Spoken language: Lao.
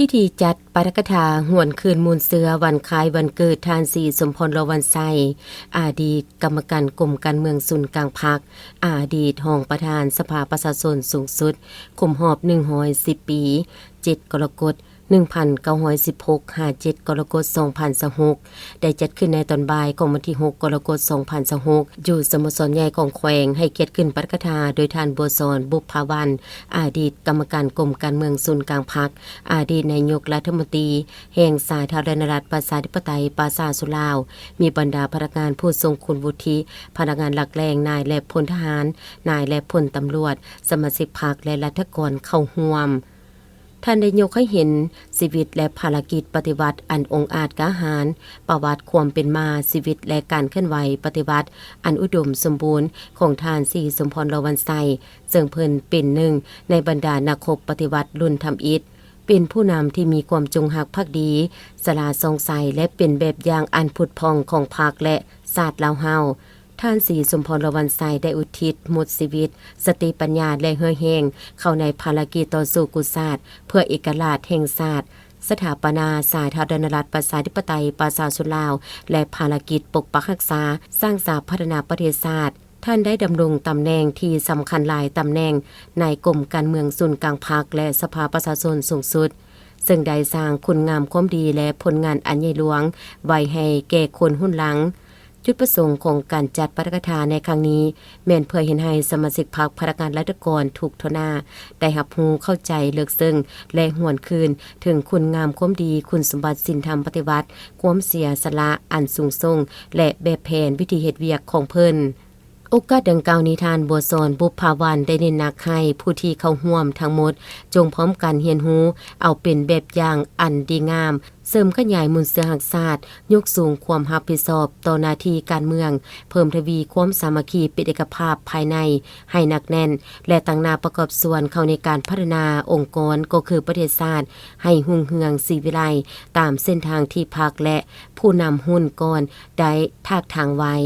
ພິທີຈັດປາຖະກະຖາຫວນຄືນມູນເຊື້ອວັນຄ້າຍວັນເກີດທ່ານ ສີສົມພອນ ຫຼໍ່ວັນໄຊ, ອາດີດກຳມະການກົມການເມືອງສູນກາງພັກ, ອາດີດຮອງປະທານສະພາປະຊາຊົນສູງສຸດ, ຄົບຮອບໜຶ່ງຮ້ອຍສິບປີ, ເຈັດກໍລະກົດ ໜຶ່ງພັນເກົ້າຮ້ອຍສິບຫົກ ຫາ ເຈັດກໍລະກົດ ສອງພັນຊາວຫົກ ໄດ້ຈັດຂຶ້ນໃນຕອນບ່າຍຂອງວັນທີຫົກກໍລະກົດ ສອງພັນຊາວຫົກ ຢູ່ສະໂມສອນໃຫຍ່ຂອງແຂວງ, ໃຫ້ກຽດຂຶ້ນປາຖະກະຖາໂດຍທ່ານ ບົວສອນ ບຸບພາວັນ, ອາດີດກຳມະການກົມການເມືອງສູນກາງພັກ, ອາດີດນາຍົກລັດຖະມົນຕີແຫ່ງສາທາລະນະລັດປະຊາທິປະໄຕປະຊາຊົນລາວ, ມີບັນດາພະນັກງານຜູ້ຊົງຄຸນວຸດທິ, ພະນັກງານຫຼັກແຫຼ່ງ, ນາຍ ແລະ ພົນທະຫານ, ນາຍ ແລະ ພົນຕຳຫຼວດ, ສະມາຊິກພັກ ແລະ ລັດຖະກອນເຂົ້າຮ່ວມ. ທ່ານໄດ້ຍົກໃຫ້ເຫັນຊີວິດ ແລະ ພາລະກິດປະຕິວັດອັນອົງອາດກ້າຫານ, ປະຫວັດຄວາມເປັນມາ, ຊີວິດ ແລະ ການເຄື່ອນໄຫວປະຕິວັດອັນອຸດົມສົມບູນຂອງທ່ານ ສີສົມພອນ ຫຼໍ່ວັນໄຊ, ເຊິ່ງເພິ່ນເປັນໜຶ່ງໃນບັນດານັກຮົບປະຕິວັດລຸ້ນທຳອິດ, ເປັນຜູ້ນຳທີ່ມີຄວາມຈົງຮັກພັກດີ, ສະຫຼາດສ່ອງໃສ ແລະ ເປັນແບບຢ່າງອັນຜຸດຜ່ອງຂອງພັກ ແລະ ຊາດລາວເຮົາ. ທ່ານ ສີສົມພອນ ຫຼໍ່ວັນໄຊ ໄດ້ອຸທິດໝົດຊີວິດ, ສະຕິປັນຍາ ແລະ ເຫື່ອແຮງເຂົ້າໃນພາລະກິດຕໍ່ສູ້ກູ້ຊາດເພື່ອເອກະລາດແຫ່ງຊາດ, ສະຖາປະນາສາທາລະນະລັດປະຊາທິປະໄຕປະຊາຊົນລາວ ແລະ ພາລະກິດປົກປັກຮັກສາ, ສ້າງສາພັດທະນາປະເທດຊາດ. ທ່ານໄດ້ດຳລົງຕຳແໜ່ງທີ່ສຳຄັນຫຼາຍຕຳແໜ່ງໃນກົມການເມືອງສູນກາງພັກ ແລະ ສະພາປະຊາຊົນສູງສຸດ, ເຊິ່ງໄດ້ສ້າງຄຸນງາມຄວາມດີ ແລະ ຜົນງານອັນໃຫຍ່ຫຼວງໄວ້ໃຫ້ແກ່ຄົນຮຸ່ນຫຼັງ. ຈຸດປະສົງຂອງການຈັດປາຖະກະຖາໃນຄັ້ງນີ້ ແມ່ນເພື່ອເຮັດໃຫ້ສະມາຊິກພັກ, ພະນັກງານລັດຖະກອນທຸກທົ່ວໜ້າ ໄດ້ຮັບຮູ້ເຂົ້າໃຈເລິກເຊິ່ງ ແລະ ຫວນຄືນເຖິງຄຸນງາມຄວາມດີ, ຄຸນສົມບັດສິນທຳປະຕິວັດ, ຄວາມເສຍສະຫຼະອັນສູງສົ່ງ ແລະ ແບບແຜນວິທີເຮັດວຽກຂອງເພິ່ນ. ໂອກາດດັ່ງກ່າວນີ້, ທ່ານ ບົວສອນ ບຸບພາວັນ ໄດ້ເນັ້ນໜັກໃຫ້ຜູ້ທີ່ເຂົ້າຮ່ວມທັງໝົດ ຈົ່ງພ້ອມກັນຮຽນຮູ້ເອົາເປັນແບບຢ່າງອັນດີງາມ, ເສີມຂະຫຍາຍມູນເຊື້ອຮັກຊາດ, ຍົກສູງຄວາມຮັບຜິດຊອບຕໍ່ໜ້າທີ່ການເມືອງ, ເພີ່ມທະວີຄວາມສາມັກຄີເປັນເອກະພາບພາຍໃນໃຫ້ໜັກແໜ້ນ ແລະ ຕັ້ງໜ້າປະກອບສ່ວນເຂົ້າໃນການພັດທະນາອົງກອນ ກໍຄືປະເທດຊາດ ໃຫ້ຮຸ່ງເຮືອງສີວິໄລ ຕາມເສັ້ນທາງທີ່ພັກ ແລະ ຜູ້ນຳຮຸ່ນກ່ອນໄດ້ຖາກຖາງໄວ້.